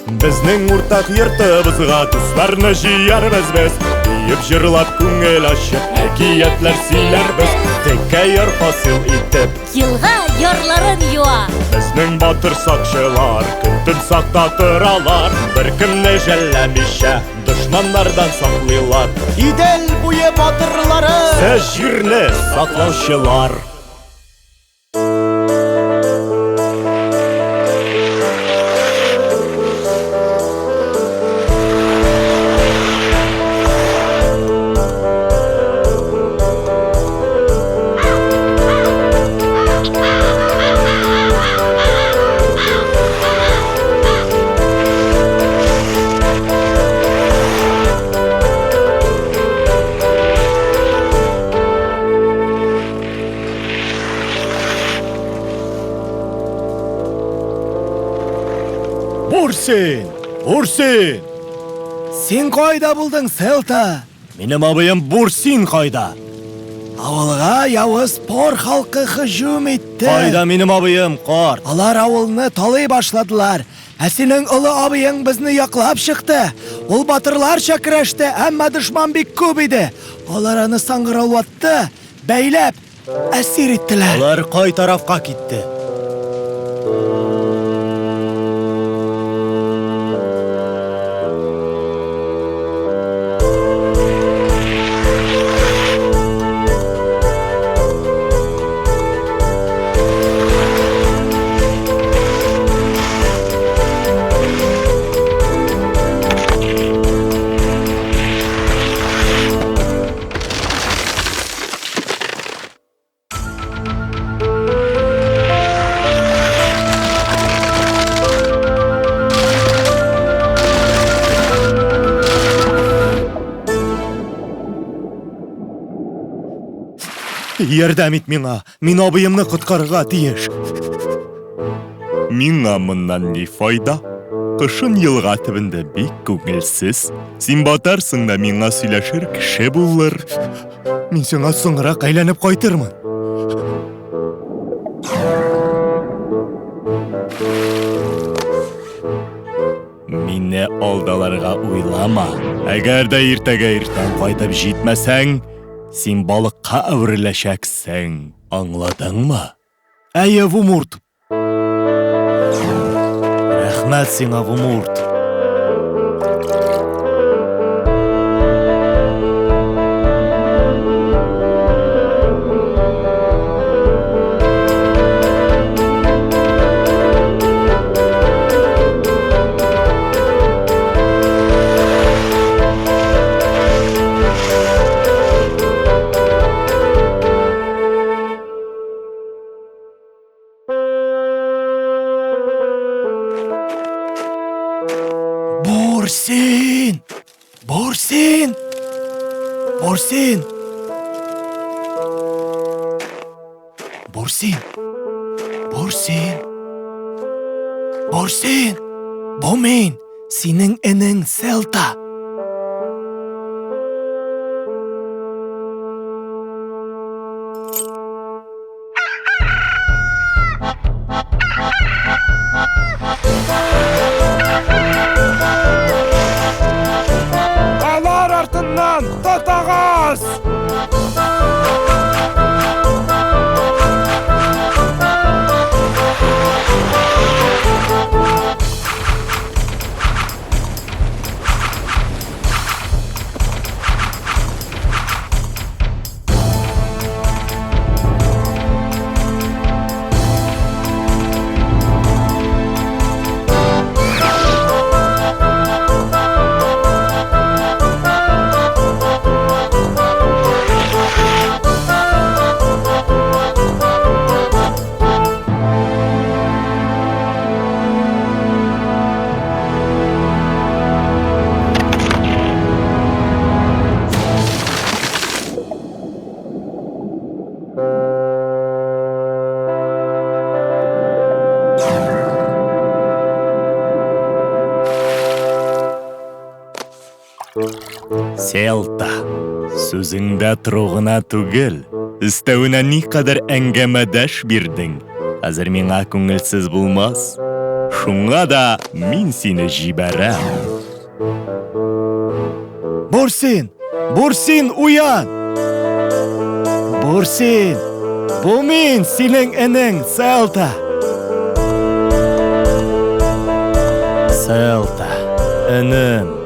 Безнең уртак йортыбызга дусларны җыярбыз без. Биеп җырлап күңел ачып, әкиятләр сөйләрбез. Текә яр хасил итеп, Елга ярларын юа. Безнең батыр сакчылар көн-төн сакта торалар. Беркемне жәлләмичә, дошманнардан саклыйлар. Идел буе батырлары! Сез җирне саклаучылар. Бурсин! Бурсин! Син кайда булдың, Селта? Минем абыем Бурсин кайда? Авылга явыз пор халкы һөҗүм итте. Кайда минем абыем, карт? Алар авылны талый башладылар. Ә синең олы абыең безне яклап чыкты. Ул батырларча көрәште, әмма дошман бик күп иде. Алар аны саңгыраулатты, бәйләп, әсир иттеләр. Алар кай тарафка китте? Ярдәм ит миңа. Мин абыемны коткарырга тиеш. Миңа моннан ни файда? Кышын елга төбендә бик күңелсез. Син батарсың да миңа сөйләшер кеше булыр. Мин сиңа соңрак әйләнеп кайтырмын. Мине алдаларга уйлама. Әгәр дә иртәгә иртән кайтып җитмәсәң, син балыкка әвереләчәксең. Аңладыңмы? Әйе, Вумурт. Рәхмәт сиңа, Вумурт. Бурсин! Бурсин! Бурсин! Бурсин! Бурсин! Бурсин! Бу мин, синең энең Селта. Алар артыннан тотыгыз! Селта, сүзеңдә тору гына түгел, өстәвенә никадәр әңгәмәдәш бирдең. Хәзер миңа күңелсез булмас. Шуңа да мин сине җибәрәм. Бурсин! Бурсин, уян! Бурсин! Бу мин, синең энең, Селта! Селта, энем.